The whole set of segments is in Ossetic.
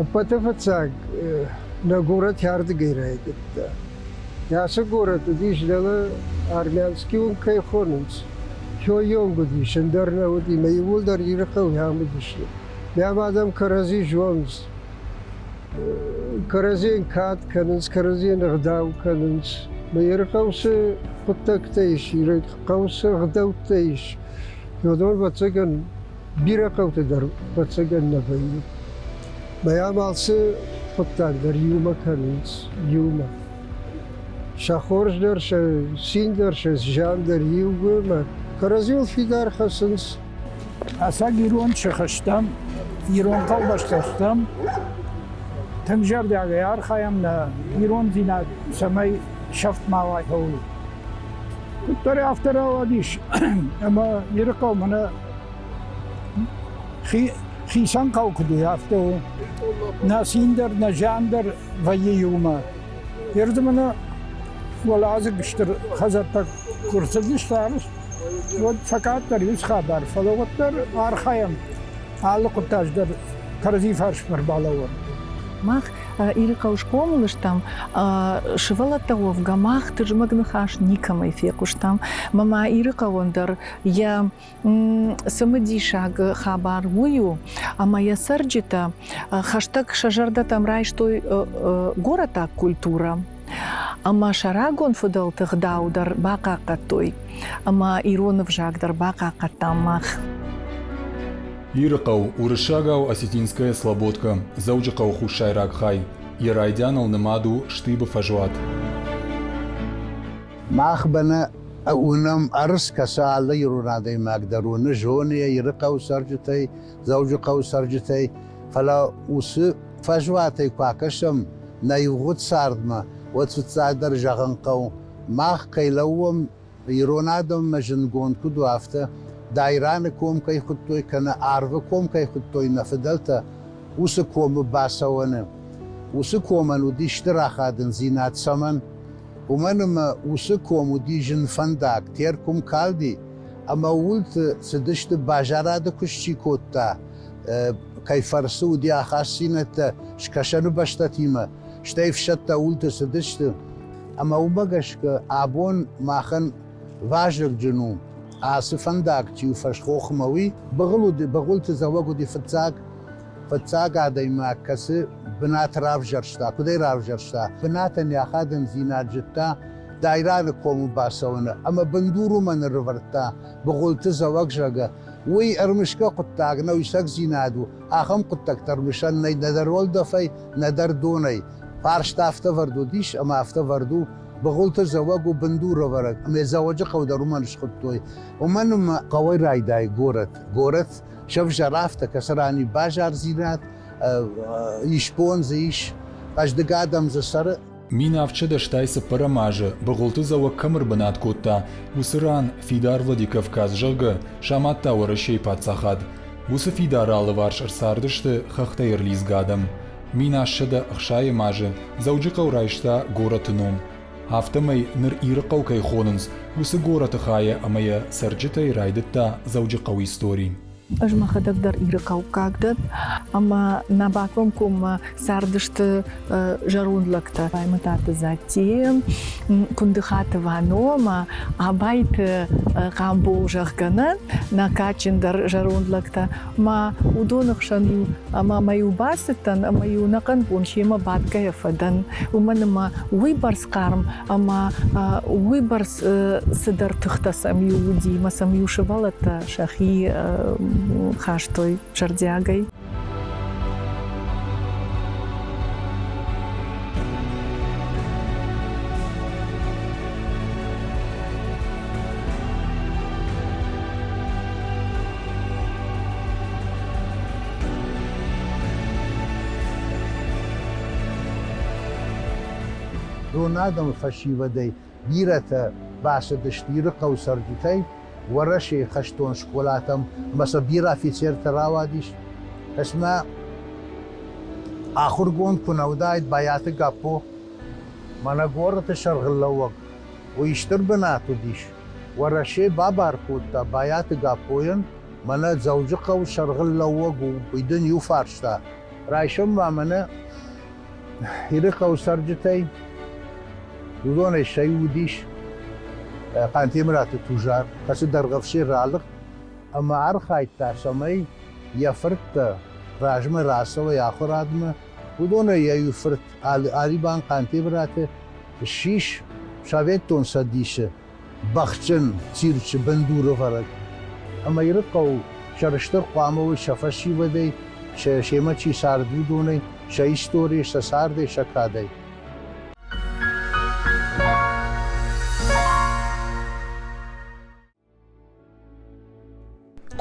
Ӕппӕты фыццаг нӕ горӕт ардыгӕй райдыдта. Ацы горӕт уыдис дӕлӕ Армянский уынг кӕй хонынц, Хёйонг уыдис, ӕндӕр нӕ уыди, мӕ иууылдӕр Ирыхъӕуы ам уыдысты. Ам адӕм кӕрӕдзи зонынц, кӕрӕдзийӕн кад кӕнынц, кӕрӕдзийӕн ӕгъдау кӕнынц. Мӕ Ирыхъӕу цы хъуыддӕгтӕ ис, Ирыхъӕу цы ӕгъдӕуттӕ ис, уыдон, ӕвӕццӕгӕн, бирӕ хъӕуты дӕр, ӕвӕццӕгӕн, нӕ вӕййы. Мӕ ам алцы хъуыддаг дӕр иумӕ кӕнынц, иумӕ. Сӕ хорз дӕр, сӕ цин дӕр, сӕ зиан дӕр иумӕ. Кӕрӕдзиуыл фидар хӕцынц. Ӕцӕг ирон сых стӕм, ирон хъӕубӕстӕ стӕм. Тынг зӕрдиагӕй архайӕм нӕ ирондзинад, цӕмӕй сӕфт ма уа, ууыл. Куыддӕр афтӕ рауадис, ӕмӕ Ирыхъӕу мӕнӕ хицӕн хъӕу куыд у, афтӕ у. Нӕ цин дӕр, нӕ зиан дӕр вӕййы иумӕ. Ерды мӕнӕ уӕладзыг стыр хӕдзӕрттӕ куы рцыдысты арӕзт, уӕд фӕкъаддӕр ис хабар, фӕлӕ уӕддӕр архайӕм алы хъуыддаджы дӕр кӕрӕдзи фарсмӕ ӕрбалӕууӕм. Мах Ирыхъӕу схъомыл стӕм, сывӕллӕттӕ уӕвгӕ мах тызмӕг ныхас никӕмӕй фехъуыстам. Мӕ ма Ирыхъӕуӕн дӕр йӕ цымыдисаг хабар уый у, ӕмӕ йӕ цӕрджытӕ хӕстӕг сӕ зӕрдӕтӕм райстой горӕтаг культурӕ ӕмӕ сӕ рагон фыдӕлты гъдау дӕр бахъахъхъӕдтой ӕмӕ ирон ӕвзаг дӕр бахъахъхъӕдтам мах. Ирыхъӕу, уырыссагау Осетинская слободка, Дзӕуджыхъӕуы хуссайраг хай. Йӕ райдианыл нымад у Штыбы фӕзуат. Мах бӕнӕ уынӕм ӕрдз, кӕцы алы ирон адӕймаг дӕр уыны, зоны йӕ Ирыхъӕуы цӕрджытӕй, Дзӕуджыхъӕуы цӕрджытӕй, фӕлӕ уыцы фӕзуатӕй куы акӕсӕм нӕ ивгъуыд цардмӕ, уӕд фыццагдӕр зӕгъын хъӕуы, мах кӕй лӕууӕм ирон адӕммӕ зындгонд куыд у, афтӕ Дайраны ком кӕй хуыдтой кӕнӕ Арвы ком кӕй хуыдтой нӕ фыдӕлтӕ, уыцы комы бацӕуӕны. Уыцы комӕн уыди стыр ахадындзинад. Цӕмӕн? Уымӕн ӕмӕ уыцы ком уыди зын фӕндаг, Терк уым калди, ӕмӕ ууылты цыдысты базарады куыст чи кодта, кӕй фӕрцы уыди ахастдзинӕдтӕ скӕсӕны бӕстӕтимӕ, стӕй ӕфсӕдтӕ ууылты цыдысты. Ӕмӕ уымӕ гӕсгӕ абон махӕн вазыгджын у ацы фӕндаг чи у фӕсхохмӕ, уый. Быгъуылты Дзӕуӕг уыди фыццаг фыццаг адӕймаг, кӕцы бынат равзӕрста, куыд ӕй равзӕрста, бынатӕн йӕ ахадындзинад зыдта Дайраны комы бацӕуыны ӕмӕ бындур уымӕн ӕрывӕрдта Быгъуылты Дзӕуӕг, зӕгъгӕ. Уый ӕрмысгӕ хъуыддаг нӕу, исӕгдзинад у, ахӕм хъуыддӕгтӕ ӕрмысӕн нӕй нӕдӕр уӕлдӕфӕй, нӕдӕр донӕй. Фарст афтӕ вӕрд уыдис ӕмӕ афтӕ вӕрд у, Быгъуылты Дзӕуӕг у бындурӕвӕрӕг ӕмӕ Дзӕуӕджыхъӕу дӕр уымӕн схуыдтой. Уымӕн ӕмӕ хъӕуӕй райдайы горӕт. Горӕт сӕвзӕр афтӕ, кӕцы ран и базардзинад, исбон дзы ис, хъӕздыг адӕм дзы цӕры. 1700 цыппӕрӕм азы Быгъуылты Дзӕуӕг кӕм ӕрбынат кодта, уыцы ран фидар Владикавказ, зӕгъгӕ, самадта Уӕрӕсейы паддзахад. Уыцы фидары алыварс ӕрцардысты хӕхтӕй ӕрлидзгӕ адӕм. 1760 азы Дзӕуджыхъӕу райста горӕты ном. Афтӕмӕй ныр Ирыхъӕу кӕй хонынц, уыцы горӕты хайӕ ӕмӕ йӕ цӕрджытӕй райдыдта Дзӕуджыхъӕуы истори. Ӕз мӕхӕдӕг дӕр ирыхъӕуккаг дӕн ӕмӕ нӕ бакомкоммӕ цардысты зӕронд лӕгтӕ. Баймӕтаты Затте, Куындыхаты Вано ӕмӕ Абайты Хъамбол, зӕгъгӕ, нӕ, нӕ кадджындӕр зӕронд лӕгтӕ. Ма уыдоны хсӕн-иу ӕмӕ мӕ-иу бацыдтӕн ӕмӕ-иу ӕнӕхъӕн бон семӕ бадгӕйӕ фӕдӕн, уымӕн ӕмӕ уыйбӕрц хъарм ӕмӕ уыйбӕрц цыдӕр тыхтӕ сӕм-иу уыди ӕмӕ сӕм-иу сывӕллӕттӕ сӕхи хастой зӕрдиагӕй. Ирон адӕмы фӕсивӕдӕй бирӕтӕ бацыдысты Ирыхъӕуы цӕрджытӕй Уӕрӕсейы хӕстон скъолатӕм ӕмӕ сӕ бирӕ офицертӕ рауадис. Ӕсмӕ ахуыргонд куы нӕ уыдаид Байаты Гаппо, мӕнӕ горӕты сӕргълӕууӕг, уый стыр бынат уыдис. Уӕрӕсе бабар кодта Байаты Гаппойӕн, мӕнӕ Дзӕуджыхъӕуы сӕргълӕууӕг у, уый дын иу фарста. Райсом ма мӕнӕ Ирыхъӕуы цӕрджытӕй уыдонӕй сӕ иу уыдис Хъантемыраты Тузар, кӕцы Дӕргъӕвсӕй ралыгъд ӕмӕ архайдта, цӕмӕй йӕ фырттӕ размӕ рацӕуой ахуырадмӕ. Уыдонӕй йӕ иу фырт Алибан Хъантемыраты ссис Советон Цӕдисы бӕхджын цирчы бындурӕвӕрӕг. Ӕмӕ Ирыхъӕу сӕрыстыр хъуамӕ уой сӕ фӕсивӕдӕй, семӕ чи цард, уыдонӕй, сӕ историйӕ, сӕ цардӕй, сӕ кадӕй.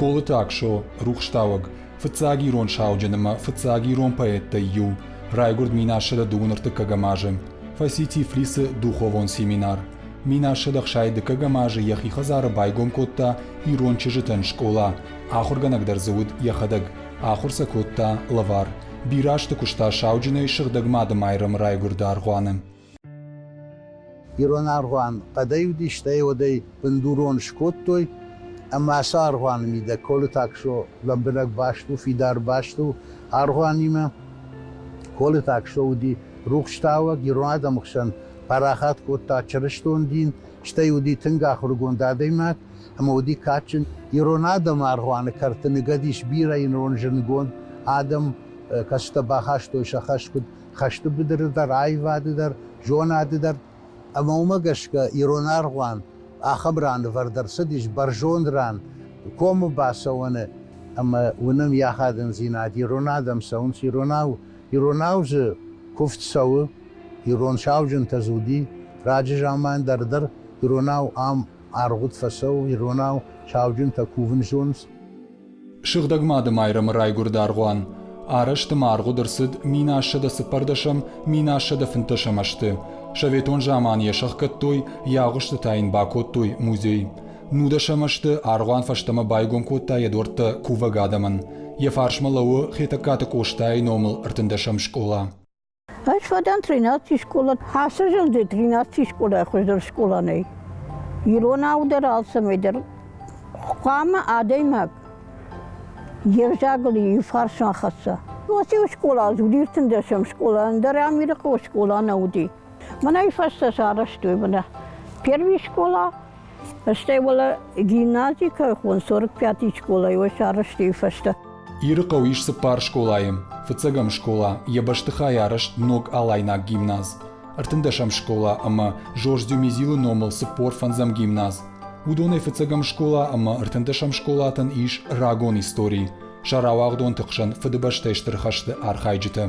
Колыты Аксо, рухстауӕг, фыццаг ирон сауджын ӕмӕ фыццаг ирон поэттӕй иу, райгуырд 1933 азы. Фӕци Тифлисы духовон семинар. 1961 азы йӕхи хӕдзары байгом кодта ирон чызджытӕн скъола, ахуыргӕнӕг дӕр дзы уыд йӕхӕдӕг, ахуыр сӕ кодта лӕвар. Бирӕ азты куыста сауджынӕй Сыгъдӕг Мады Майрӕмы райгуырды аргъуаны. Ирон аргъуан хъӕдӕй уыдис, стӕй уӕдӕй бындурон скодтой, ӕмӕ ацы аргъуаны мидӕг Колыты Аксо лӕмбынӕг баст у, фидар баст у аргъуанимӕ. Колыты Аксо уыди рухстауӕг, ирон адӕмы хсӕн парахат кодта чырыстон дин, стӕй уыди тынг ахуыргонд адӕймаг ӕмӕ уыди кадджын. Ирон адӕмы аргъуаны кӕрты ныгӕд ис бирӕ ирон зындгонд адӕм, кӕцытӕ бахастой сӕ хӕс куыд хӕсты быдыры дӕр, аивады дӕр, зонады дӕр. Ӕмӕ уымӕ гӕсгӕ ирон аргъуан ахӕм ран ӕвӕрд ӕрцыдис, бӕрзонд ран, комы бацӕуӕны ӕмӕ уынӕм йӕ ахадындзинад. Ирон адӕм цӕуынц иронау, иронау дзы куывд цӕуы, ирон сауджынтӕ дзы уыди. Раджы заман дӕр дӕр иронау ам аргъуыд фӕцӕуы, иронау сауджынтӕ кувын зонынц. Сыгъдӕг Мады Майрӕмы райгуырд аргъуан арӕзт ӕмӕ аргъуыд ӕрцыд 1714 1715 азты. Советон заман йӕ сӕхгӕдтой, йӕ агъуыстытӕ йын бакодтой музей. Нудӕсӕм азты аргъуан фӕстӕмӕ байгом кодта йӕ дуӕрттӕ кувӕг адӕмӕн. Йӕ фарсмӕ лӕууы Хетӕгкаты Къостайы номыл ӕртындӕсӕм скъола. Ӕз фӕдӕн тринадцати скъола. Ацы зылды тринадцати скъолайы хуыздӕр скъола нӕй. Иронау дӕр алцӕмӕй дӕр хъуамӕ адӕймаг йе взагыл иу фарсмӕ хӕца. Уыцы скъола уыди ӕртындӕсӕм скъола, ӕндӕр ам Ирыхъӕуы скъола нӕ уыди. Мӕнӕй фӕстӕ сарӕзтой мӕнӕ первый скъола, Стӕй уӕлӕ гимнази кӕй хон, 45-й скъолайы уой сарӕзтой фӕстӕ. Ирыхъӕуы ис цыппар скъолайы. Фыццӕгӕм скъола йӕ бӕстыхайы арӕзт ног алайнаг гимназ, ӕртындӕсӕм скъола ӕмӕ Жорж Дюмезилы номыл 45-ӕм гимназ. Уыдонӕй фыццӕгӕм скъола ӕмӕ ӕртындӕсӕм скъолатӕн ис рагон истори, сӕ рауагъдонты хсӕн Фыдыбӕстӕйы Стыр хӕсты архайджытӕ.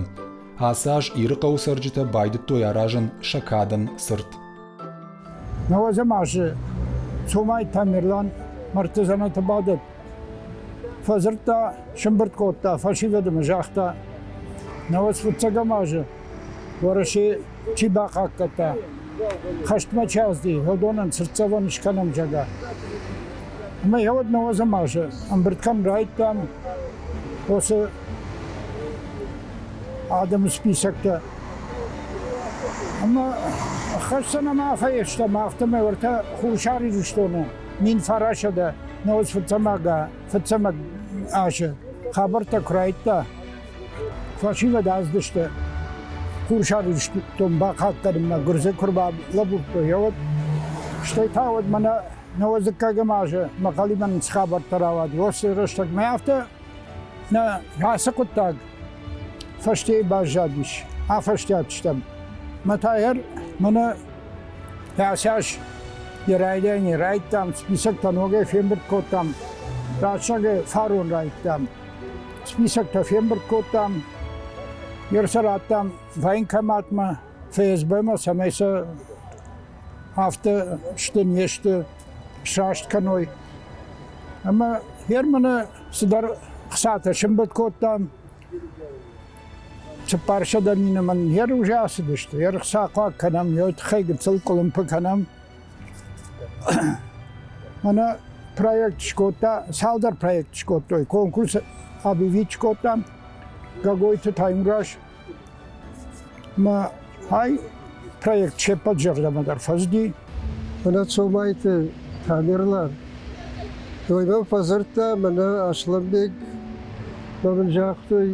Ацы аз Ирыхъӕуы цӕрджытӕ байдыдтой аразын сӕ кадӕн цырт. Нӕуӕдзӕм азы Цомай Тамерлан мӕрдты дзӕнӕты бадӕг фӕдзырдта, сӕмбырд кодта фӕсивӕды ӕмӕ загъта, нӕуӕдз фыццӕгӕм азы Уӕрӕсе чи бахъахъхъӕдта, хӕстмӕ чи ацыди, уыдонӕн цыртдзӕвӕн скӕнӕм, зӕгъгӕ. Ӕмӕ йӕ уӕд нӕуӕдзӕм азы ӕмбырд кӕм райдыдтам, уыцы адӕмы списоктӕ Ӕмӕ хӕссӕн ӕмӕ фӕстӕмӕ, афтӕмӕй уӕртӕ Хуссар Ирыстоны 1900 нӕуӕдз фыццӕмӕг азы хабӕрттӕ куы райдыдта, фӕсивӕд аздысты Хуссар Ирыстон бахъахъхъӕнынмӕ гуырдзы куы рбалӕбурдтой, уӕд стӕй та уӕд мӕнӕ нӕуӕдзыккӕгӕм азы мӕхъӕлимӕ цы хабӕрттӕ рауад, уыцы рӕстӕгмӕ афтӕ нӕ ацы хъуыддаг фӕстейы баззадис, афӕстиат стӕм. Мӕ та мӕнӕ ӕсӕс йӕ райдайӕны райдтам, списоктӕ ногӕй фембырд кодтам, рӕстӕгӕй фарон райдтам. Списоктӕ фембырд кодтам, йе сӕ радтам военкоматмӕ, ФСБ-мӕ, цӕмӕй сӕ афтӕ сты, не сты, сраст кӕной. Ӕмӕ Германы цыдӕр хцатӕ сымбырд кодтам. 400 мины мын йе рузы ацыдысты, йе рхца хъуаг кӕнӕм, йе тыххӕй гыццыл къуылымпы кӕнӕм. Мӕнӕ проект скодта, цалдӕр проект скодтой, конкурс объявить скодтам, Гагойты Таймураз мӕ ай проект се ппӕт зӕрдӕмӕ дӕр фӕцыди. Мӕнӕ Цомайты Тамерлан. Уый мӕм фӕдзырдта, мӕнӕ Аслӕнбег мӕ мын загътой,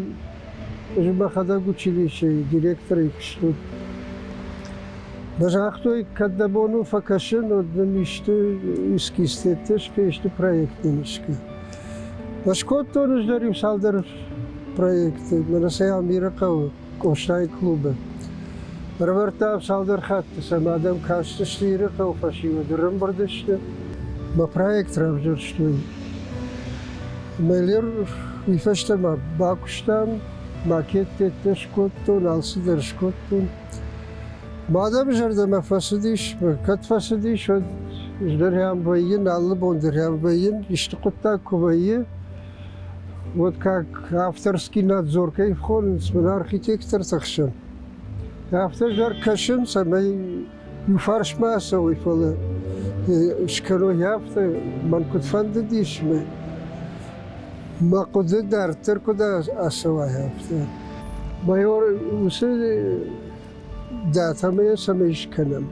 ӕз мӕхӕдӕг училищейы директорӕй куыстон. Мӕ загътой, кӕд дӕ бон у фӕкӕсын, уӕд нын исты эскизтӕ скӕ, исты проект нын скӕ. Скодтон ӕз дӕр иу цалдӕр проекты, мӕнӕ сӕ Амиры хъӕуы Къостайы клубы. Ӕрӕвӕрдтам цалдӕр хатты сӕм адӕм кастысты Ирыхъӕуы фӕсивӕд ӕрӕмбырд сты. Мӕ проект равзӕрстой. Мэлер уый фӕстӕ ма бакуыстам, макеттӕ скодтон, алцыдӕр скодтон. Адӕмы зӕрдӕмӕ фӕцыдис, кӕд фӕцыдис, уӕд ӕз дӕр ӕм вӕййын, алы бон дӕр ӕм вӕййын, исты хъуыддаг куы вӕййы, вот как авторский надзор кӕй хонынц, мӕн архитекторты хсӕн. Афтӕ дӕр кӕсын, цӕмӕй иу фарсмӕ ацӕуой, фӕлӕ скӕной афтӕ, мӕн куыд фӕндыдис, мӕ хъуыды дарддӕр куыд ацӕуа, афтӕ. Майор уыцы датӕмӕ йӕ цӕмӕй скӕнӕм,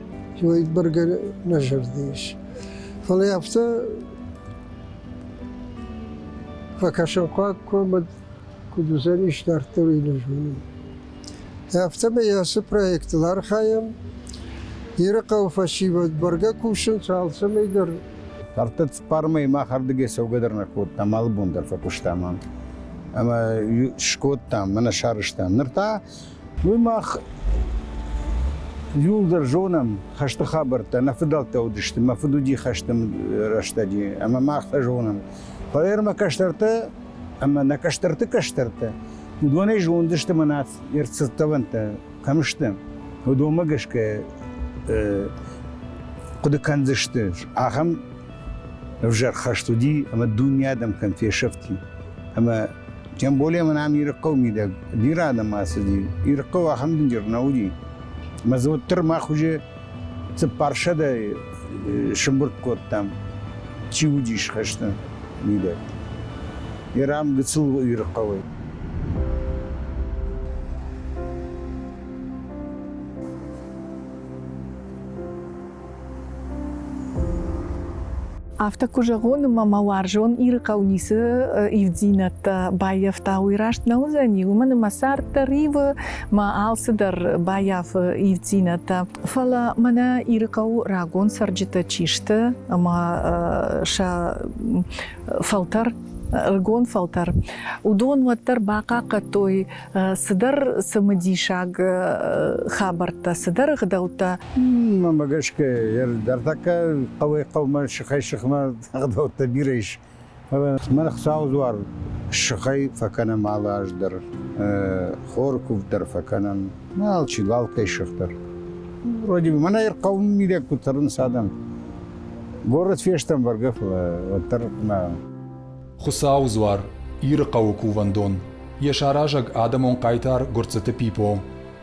уый бӕргӕ нӕ зӕрды ис. Фӕлӕ афтӕ фӕкӕсынхъуаг куы ӕмӕ куыд уыдзӕнис дарддӕр, уый нӕ зонын. Афтӕмӕй ацы проектыл архайӕм. Ирыхъӕуы фӕсивӕд бӕргӕ кусынц алцӕмӕй дӕр. Ӕртӕ цыппар мӕйы мах ардыгӕй цӕугӕ дӕр нӕ кодтам, алы бон дӕр фӕкуыстам ам. Ӕмӕ скодтам, мӕнӕ сарӕзтам. Ныр та Уый мах иууылдӕр зонӕм хӕсты хабӕрттӕ, нӕ фыдӕлтӕ уыдысты, мӕ фыд уыди хӕсты рӕстӕджы, ӕмӕ мах та зонӕм. Фӕлӕ мӕ кӕстӕртӕ ӕмӕ нӕ кӕстӕрты кӕстӕртӕ, уыдонӕй зондысты мӕнӕ ӕрцӕттӕвӕнтӕ кӕм сты, уыдонмӕ гӕсгӕ хъуыды кӕндзысты, ахӕм ӕвзӕр хӕст уыди ӕмӕ дуне адӕм кӕм фесӕфти. Ӕмӕ тем более мын ам Ирыхъӕуы мидӕг бирӕ адӕм ацыди. Ирыхъӕу ахӕм дынджыр нӕ уыди. Ӕмӕ дзы уӕддӕр мах уже 400 сымбырд кодтам, чи уыдис хӕсты мидӕг. Ирам гыццыл Ирыхъӕуӕй. Афтӕ куы зӕгъон, ӕмӕ мӕ уарзон Ирыхъӕу ницы ивддзинӕдтӕ баййӕфта, уый раст нӕ уыдзӕни, уымӕн ӕмӕ цард дӕр ивы, мӕ алцыдӕр баййафы ивддзинӕдтӕ. Фӕлӕ мӕнӕ Ирыхъӕуы рагон цӕрджытӕ чи сты ӕмӕ сӕ фӕлтӕр, ӕрыгон фӕлтӕр, уыдон уӕддӕр бахъахъхъӕдтой цыдӕр цымыдисаг хабӕрттӕ, цыдӕр ӕгъдӕуттӕ. Мӕнмӕ гӕсгӕ, ӕртӕккӕ хъӕуӕй-хъӕумӕ, сыхӕй-сыхмӕ ӕгъдӕуттӕ бирӕ ис. Мӕн Хуыцауы дзуар сыхӕй фӕкӕнӕм алы аз дӕр, хор куывд дӕр фӕкӕнӕм, алчи алкӕй сых дӕр. Вроде бы мӕнӕ хъӕуы мидӕг куыд цӕрынц адӕм. Город фестӕм бӕргӕ, фӕлӕ уӕддӕр нӕ. Хуыцауы дзуар, Ирыхъӕуы кувӕндон. Йӕ саразӕг адӕмон хъайтар Гуырцъыты Пипо.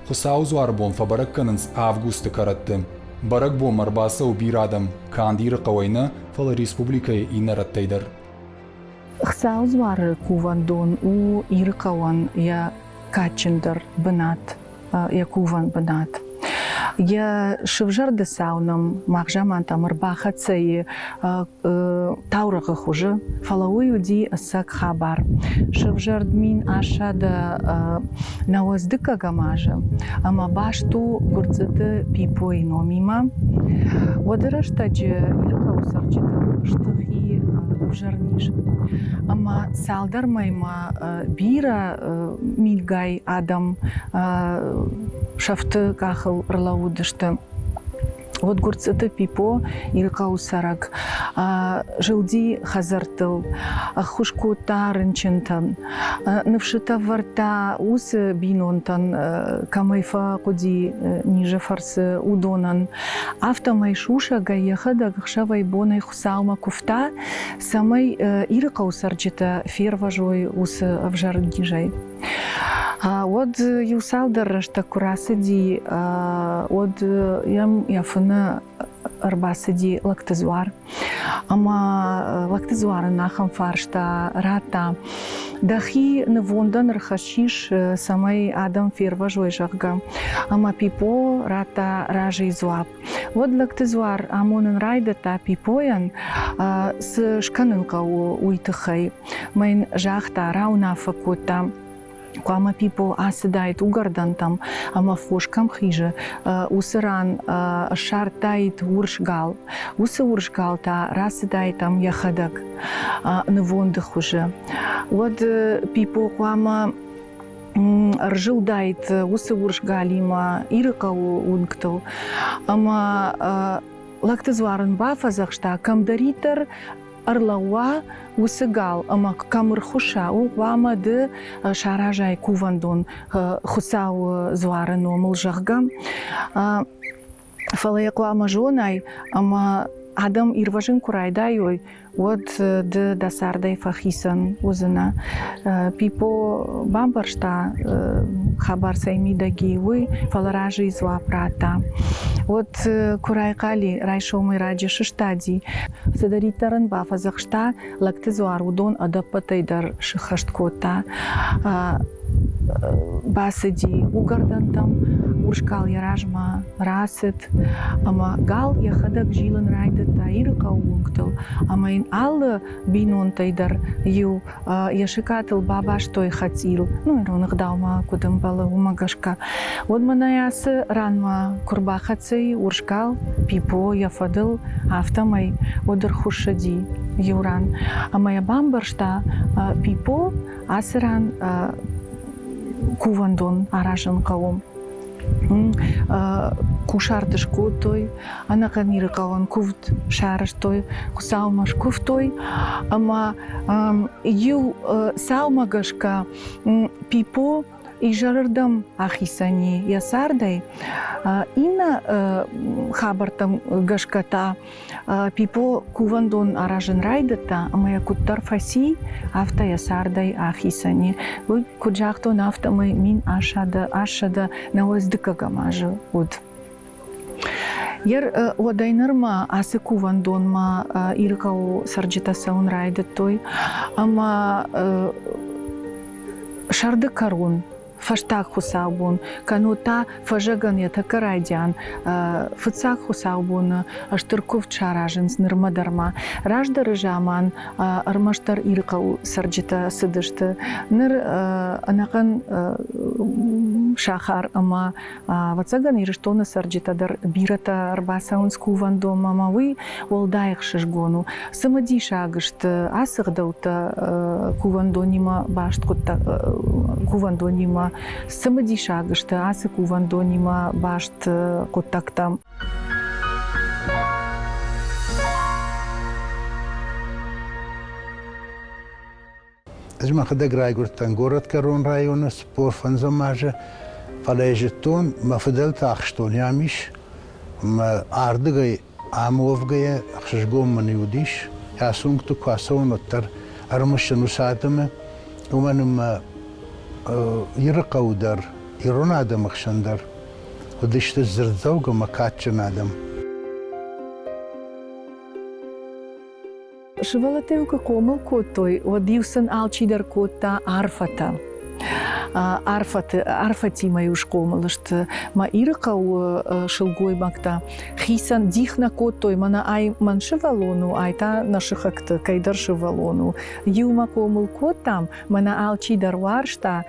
Хуыцауы дзуары бон фӕбӕрӕг кӕнынц августы кӕрӕтты. Бӕрӕгбонмӕ ӕрбацӕуы бирӕ адӕм, канд Ирыхъӕуӕй нӕ, фӕлӕ республикӕйы иннӕ рӕттӕй дӕр. Хуыцауы дзуары кувӕндон у Ирыхъӕуӕн йӕ кадджындӕр бынат, йӕ кувӕн бынат. Йӕ сывзӕрды цау нӕм мах замантӕм ӕрбахӕццӕ и таурӕгъы хуызы, фӕлӕ уый уыди ӕцӕг хабар. Сӕвзӕрд 1895 азы ӕмӕ баст у Гуырцъыты Пипойы номимӕ. Уӕды рӕстӕджы Ирыхъӕуы цӕрджытыл стых и ӕвзӕр низ. Ӕмӕ цалдӕр мӕймӕ бирӕ мингай адӕм сӕфты къахыл ӕрлӕууыдысты. Уӕд Гуырцъыты Пипо Ирыхъӕуы цӕрӕг зылди хӕдзӕрттыл, ӕххуыс кодта рынчынтӕн, ныфсытӕ вӕрдта уыцы бинонтӕн, кӕмӕй фӕхъуыди низы фӕрцы, уыдонӕн. Афтӕмӕй сусӕгӕй йӕхӕдӕг ӕхсӕвӕй-бонӕй Хуыцаумӕ куывта, цӕмӕй Ирыхъӕуы цӕрджытӕ фервӕзой уыцы ӕвзӕр низӕй. Уӕд иу цалдӕр рӕстӕг куы рацыди, уӕд йӕм йӕ фыны ӕрбацыди лӕгты дзуар. Ӕмӕ лӕгты дзуар ын ахӕм фарста радта: Дӕхи нывондӕн ӕрхӕссис, цӕмӕй адӕм фервӕзой, зӕгъгӕ. Ӕмӕ Пипо радта разыйы дзуапп. Уӕд лӕгты дзуар амонын райдыдта Пипойӕн, цы скӕнын хъӕуы, уый тыххӕй. Мӕ йын загъта, рауынаффӕ кодта, хъуамӕ Пипо ацыдаид уыгӕрдӕнтӕм ӕмӕ фос кӕм хизы, уыцы ран ссардтаид урс гал. Уыцы урс гал та рацыдаид ӕм йӕхӕдӕг нывонды хуызы. Уӕд Пипо хъуамӕ ӕрзылдаид уыцы урс галимӕ Ирыхъӕуы уынгтыл ӕмӕ лӕгты дзуар ын бафӕдзӕхста, кӕмдӕриддӕр ӕрлӕууа уыцы гал ӕмӕ кӕм ӕрхуысса, уым хъуамӕ ды саразай кувӕндон Хуыцауы дзуары номыл, зӕгъгӕ. Фӕлӕ йӕ хъуамӕ зонай, ӕмӕ адӕм ирвӕзын куы райдайой, уӕд ды дӕ цардӕй фӕхицӕн уыдзынӕ. Пипо бамбӕрста, хабар цӕй мидӕг и, уый, фӕлӕ разыйы дзуапп радта. Уӕд куы райхъали, райсомӕй раджы сыстади, цыдӕриддӕр ын бафӕдзӕхста, лӕгты дзуар уыдон ӕдӕппӕтӕй дӕр сыххӕст кодта. Бацыди уыгӕрдӕнтӕм, урс гал йӕ размӕ рацыд, ӕмӕ гал йӕхӕдӕг зилын райдыдта Ирыхъӕуы уынгтыл, ӕмӕ йын алы бинонтӕй дӕр иу йӕ сыкъатыл бабастой хӕцъил, ну, ирон ӕгъдаумӕ куыд ӕмбӕлы, уымӕ гӕсгӕ. Уӕд мӕнӕ ацы ранмӕ куы рбахӕццӕ и урс гал, Пипо йӕ фӕдыл, афтӕмӕй уӕд ӕрхуыссыди иу ран. Ӕмӕ йӕ бамбӕрста, Пипо ацы ран кувӕндон аразын хъӕуы. Кусарт скодтой, ӕнӕхъӕн Ирыхъӕуӕн куывд сарӕзтой, Хуыцаумӕ скуывтой ӕмӕ иу цаумӕ гӕсгӕ Пипо изӕрырдӕм ахицӕн и йӕ цардӕй. Иннӕ хабӕрттӕм гӕсгӕ та Пипо кувӕндон аразын райдыдта ӕмӕ йӕ куыддӕр фӕци, афтӕ йӕ цардӕй ахицӕн и. Уый, куыд загътон, афтӕмӕй 1896 дыккӕгӕм азы уыд. Ер уӕдӕй нырмӕ ацы кувӕндонмӕ Ирыхъӕуы цӕрджытӕ цӕуын райдыдтой ӕмӕ сӕрды кӕрон фӕстаг хуыцаубон, кӕннод та фӕзӕгӕн йӕ тӕккӕ райдиан фыццаг хуыцаубоны стыр куывд саразынц нырмӕ дӕр ма. Раздӕры заман ӕрмӕстдӕр Ирыхъӕуы цӕрджытӕ цыдысты. Ныр ӕнӕхъӕн сахар ӕмӕ Ӕвӕццӕгӕн, Ирыстоны цӕрджытӕ дӕр бирӕтӕ ӕрбацӕуынц кувӕндонмӕ ӕмӕ уый уӕлдай ӕхсызгон у. Цымыдисаг сты ацы ӕгъдӕуттӕ кувӕндонимӕ баст кувӕндонимӕ цымыдисаг сты ацы кувӕндонимӕ баст хъуыддӕгтӕ. Ӕз мӕхӕдӕг райгуырдтӕн горӕтгӕрон районы 45 азы, фӕлӕ йӕ зыдтон, мӕ фыдӕлты ахстон ам ис, ӕмӕ ардыгӕй ам уӕвгӕйӕ ӕхсызгон мын уыдис, ацы уынгты куы ацӕуон, уӕддӕр ӕрымысын уыцы адӕмы, уымӕн ӕмӕ Ирыхъӕуы дӕр, ирон адӕмы хсӕн дӕр уыдысты дзырддзӕугӕ ӕмӕ кадджын адӕм. Сывӕллӕттӕ-иу куы хъомыл кодтой, уӕд-иу сын алчидӕр кодта арфӕтӕ. Арфӕты, арфӕтимӕ-иу схъомыл сты. Мӕ Ирыхъӕуы сылгоймӕгтӕ хицӕн дих нӕ кодтой, мӕнӕ ай мӕн сывӕллон у, ай та нӕ сыхӕгты кӕйдӕр сывӕллон у. Иумӕ хъомыл кодтам, мӕнӕ алчидӕр уарзта,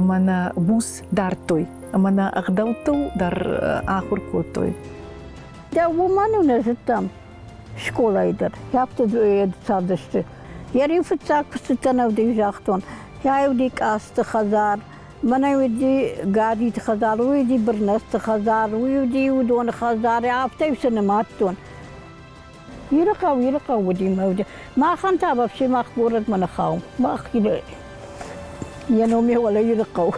мӕнӕ буц дардтой, мӕнӕ ӕгъдӕуттыл дӕр ахуыр кодтой. Дӕ уымӕн нӕ зыдтам, скъолайы дӕр. Афтӕ цардысты. Йӕ риу фыццаг куыстытӕн ӕвдыйы загътон. Йӕ уыди къӕсты хӕдзар, мӕнӕ уыди Гадиты хӕдзар, уый уыди Бырнӕсты хӕдзар, уый уыди уыдоны хӕдзар, афтӕ сӕ нымадтон. Ирыхъӕу, Ирыхъӕу уыди мӕ уыди. Махӕн та вообще мах горӕтмӕ нӕ хауы. Мах йӕ ном йӕ уӕлӕ Ирыхъӕу.